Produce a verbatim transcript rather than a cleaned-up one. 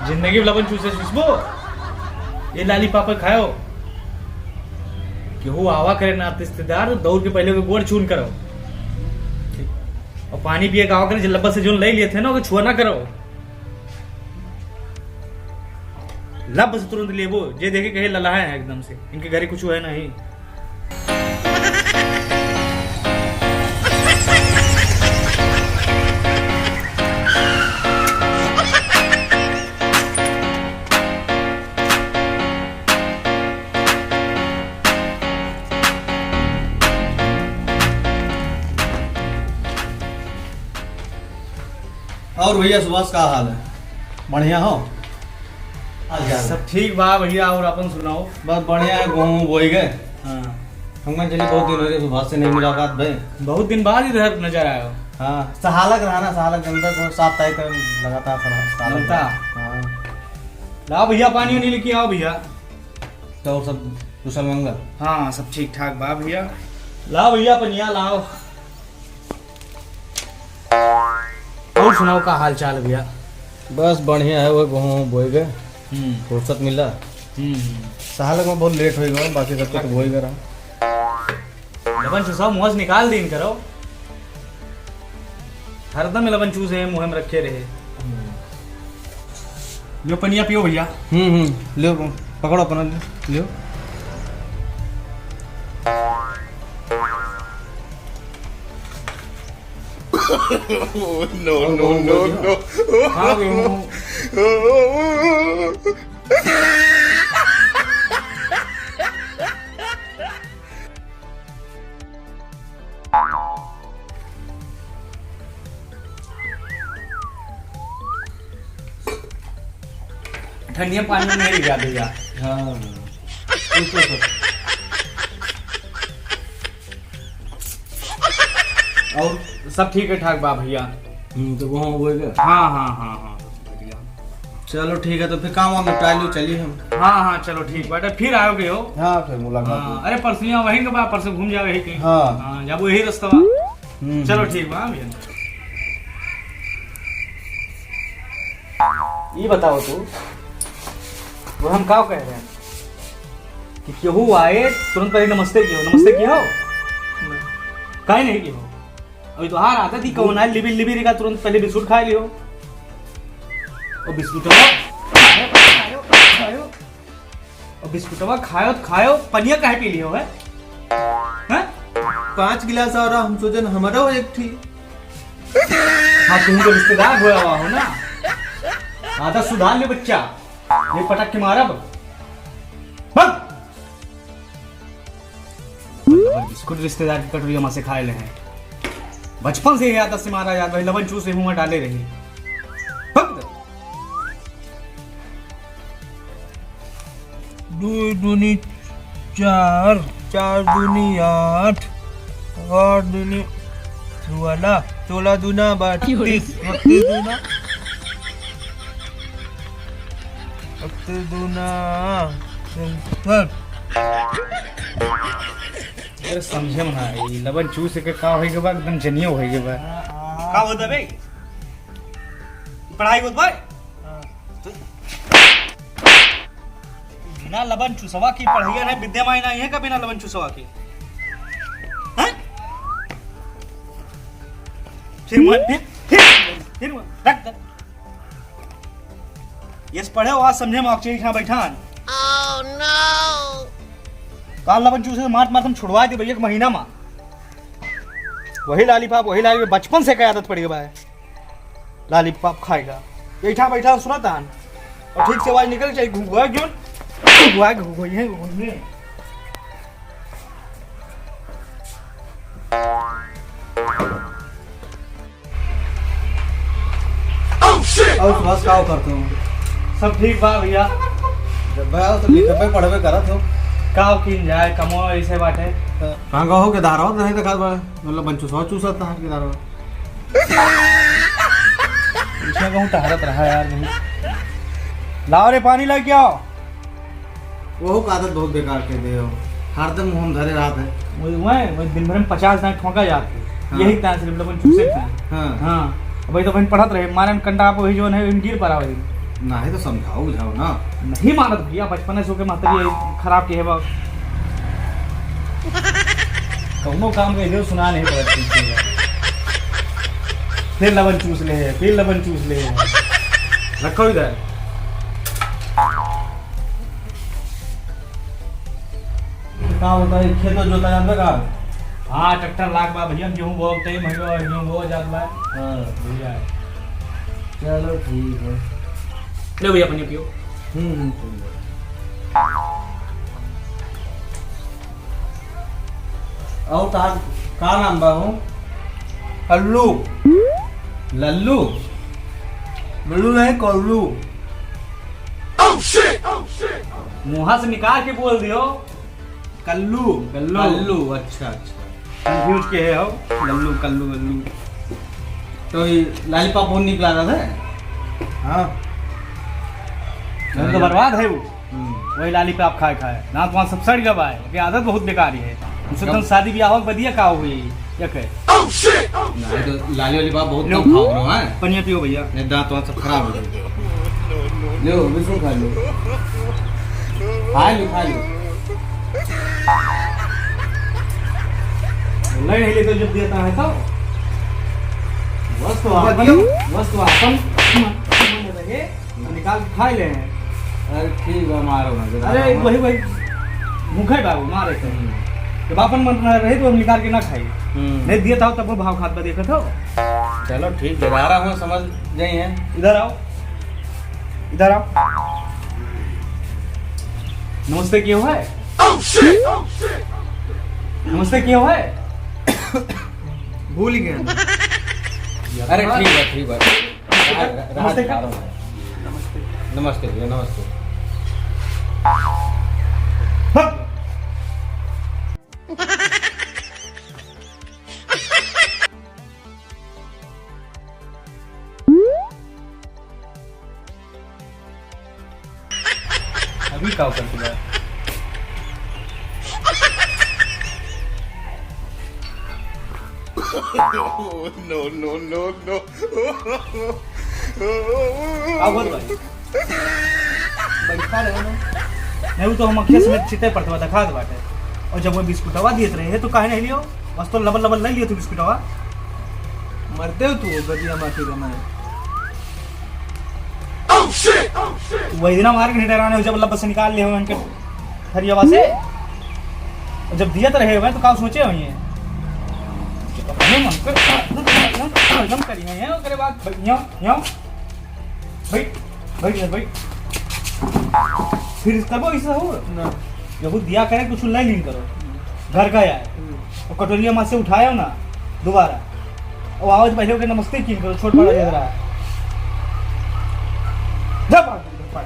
जिंदगी में लबन चूसे चूसबो, ये लाली पापा खायो। केहू आवा करे ना रिश्तेदार, दौड़ के पहले ओके गोड़ चून करो। और पानी पिए का आवा करे, जे लब्बा से जोन ले लिए थे ना, ओके छुआ ना करो। लब्बा से तुरंत लेबो, जे देखे कहे ललाए हैं एकदम से, इनके घरे कुछ है नहीं। और भैया सुभाष, का हाल है? बढ़िया हो? हाल चाल? सब ठीक बा भैया, और अपन सुनाओ? बस बढ़िया है, गेहूं बोई गए। हाँ। हम कहा, चलिए, बहुत दिन हो गए, सुभाष से नहीं मुलाकात भई। बहुत दिन बाद इधर नजर आयो। हाँ, सहालक रहा ना, सहालक जनता तो सात तारीख तक लगातार सहालक, सहालक मिलता। हाँ। लाओ भैया, पानी उनी लेके आओ भैया। तो और सब कुशल मंगल? हाँ, सब ठीक ठाक बा भैया। लाओ भैया, पनिया लाओ। और सुनाओ, का हाल चाल भैया? बस बढ़िया है, वो गेहूं बोए गए, हम्म। फुर्सत मिला। हम्म, हम्म। सहालक में बहुत लेट हो गया, बाकी सब कुछ बोए गए रहा। लबन चूसा मुंह से निकाल दीन करो, हरदम लबन चूसे मुंह में रखे रहे। लो पनिया पियो भैया। हम्म, हम्म, लो, पकड़ो अपना, लो, लो। No, no, no, no। हाँ, गेहूं। ठंडिया पानी में नहीं लिया भैया। हाँ। रुको, रुको। और सब ठीक है ठाक बा भैया। हम्म, तो वहाँ हो गया? हाँ, हाँ, हाँ, हाँ, बढ़िया। चलो ठीक है, तो फिर काम वाम निपटा लो, चलिए हम। हाँ, हाँ, चलो ठीक बाटे, फिर आओगे हो। हाँ, फिर मुलाकात हाँ, होगी। अरे परसों यहाँ वहीं के बा, परसों घूम जावे ही कहीं। हाँ। हाँ, जब वही रास्ता बा। हम्म, चलो हम्म। ठीक बा भैया। ये बताओ तू, वो हम का कह रहे हैं कि केहू आए, तुरंत पहले नमस्ते किहो, नमस्ते किहो? काहे नहीं किहो? अभी तोहार आदत ही कौन है, लिबिर लिबिर का तुरंत पहले बिस्कुट खा लियो। और बिस्कुटवा खायो, खायो, खायो। और बिस्कुटवा खायो, खायो, पनिया काहे पी लियो है? हैं? पाँच गिलास और हम सोचन हमारा हो एक ठी। हाँ, तुम तो रिश्तेदार होया हुआ हो ना। आदत सुधार ले बच्चा, ये पटक के मारब। बस। लबन बिस्कुट रिश्तेदार की कटोरिया में से खाए ले हैं। बचपन से ये आदत से मारा याद भाई, लबन चूस मुंह में डाले रही। भक्त। दो दूनी चार, चार दूनी आठ, आठ दूनी सोलह, सोलह दूना बत्तीस, बत्तीस दूना, बत्तीस दूना चौसठ। अरे समझे में ना आई, लबन चूस के का होई के बा, एकदम जनियो होई के बा। का होता बे? पढ़ाई होत बा? तो बिना लबन चुसवा की पढ़ाई है, विद्या माई नहीं है का बिना लबन चुसवा की? हैं? फिर मन, फिर, फिर, फिर मन, रख दे। ये से पढ़े हो, आज समझे में आके यहाँ बैठान। काल लबन चूसे मार मार तुम छुड़वा दे भैया, एक महीना में। वही लॉलीपॉप, वही लॉलीपॉप, बचपन से का आदत पड़ गई बा लॉलीपॉप खाएगा। बैठा बैठा सुनत हन और ठीक से आवाज निकल जाए, घुघुआ जोन, घुघुआ, घुघुआ, ये घुघुआ। और सुभाष, का करत हो? सब ठीक बा भैया। जब भाई आओ तो किताबे पढ़बे करत हो। का किन जाए, कमो ऐसे बाटे। कहाँ गहो के धारा हो, नहीं देखा बा, मतलब बंचू सौ चूसत था के धारा। इसमें कहूँ टहरत रहा यार, नहीं। लाओ रे, पानी लेके आओ। वहू का आदत बहुत बेकार के दे हो, हरदम मुँह में धरे रहत है। वही, वही, वही दिन भर में पचास दाएँ ठोंका जात है। हाँ। यही तान सिर्फ लोगन चूसे तान। हाँ। हाँ। अब वही तो बहन पढ़त रहे, मारे में कंडा आप वही जोन है, गिर पड़ा वही। नाही तो समझाओ बुझाओ ना। नहीं मानत भैया, बचपने से ओके महतरी खराब किहे बा। कौनो काम के जो सुना नहीं पड़त। फिर लबन चूस ले, फिर लबन चूस ले। रखो इधर। का होता है, खेत जोता जाता का? हाँ, ट्रैक्टर लाग बा भैया, गेहूं बोवत है, भैया, गेहूं बोवा जात बा। हाँ। भैया। चलो ठीक है। ले भैया, पानी पियो। हम्म, हम्म, ठीक है। और का, का नाम बा हो? कल्लू। लल्लू? लल्लू नहीं, कल्लू। मुंहा से निकाल के बोल दियो। कल्लू। कल्लू। कल्लू, अच्छा, अच्छा। Confuse के है हो? लल्लू, कल्लू, कल्लू। तो ये lollipop बहुत नीक लागत है। हाँ। हम तो बर्बाद है वो। हम्म। वही lollipop खाए खाए। दांत वांत सब सड़ गवा है। ये आदत बहुत बेकार ही है। हमसे कब? तुम शादी ब्याह हो, बदिया का हुई? ये कहे। नहीं तो लाली वाली बात बहुत लो। कम खाओ करो, हैं? पनिया पियो भैया। नहीं, दांत वांत सब खराब हो जाएंगे। लो, बिल्कुल खा लो। खा लो, खा लो। नहीं, नहीं, लेकर जब देता है तो। वस्तु आपन, वस्तु आपन, निकाल के खाई ले। अरे ठीक बा, मारो ना, जरा अरे मारो। वही, वही भूखे बाबू, मारे के। हम्म। जब आपन मन रहे तो हम निकाल के ना खाई। हम्म। नहीं दिए था तब वो भाव खात बा, देखत हो। चलो ठीक, दोबारा हम समझ गए हैं। इधर आओ, इधर आओ। नमस्ते कियो है? नमस्ते कियो है? भूल गया। अरे ठीक बा, ठीक बा। राज, राज, नमस्ते का? राज। नमस्ते भैया, नमस्ते। हट। अभी का करत बा? No, no, no, no। का बोल भाई? बैठा रहे ना। नहीं, वो तो हम अखिया समेत चिते पड़त बा, दिखात बाटे। और जब वो बिस्कुटवा दियत रहे, तो काहे नहीं लियो? बस तो लबल लबल ले लियो तू बिस्कुटवा। मरते हो तू, गदिया माटी का मैं। वही दिन हमारे के डराने हो, जब लब्बा से निकाल ले हो इनके थरियावा से। जब दिया तो रहे हुए तो का सोचे हुए हैं? अपने मन कर एकदम करी हैं, ओकरे बाद भाई, यहाँ, यहाँ। भाई, भाई, भाई। फिर करबो ऐसा हो? ना। यहू दिया करे, कुछ ले लीन करो। घर का यार। हम्म। और कटोरिया में से उठायो ना, दोबारा। और आवाज पहले के नमस्ते कीन करो, छोट बड़ा जगह रहा। जा भाग, भाग।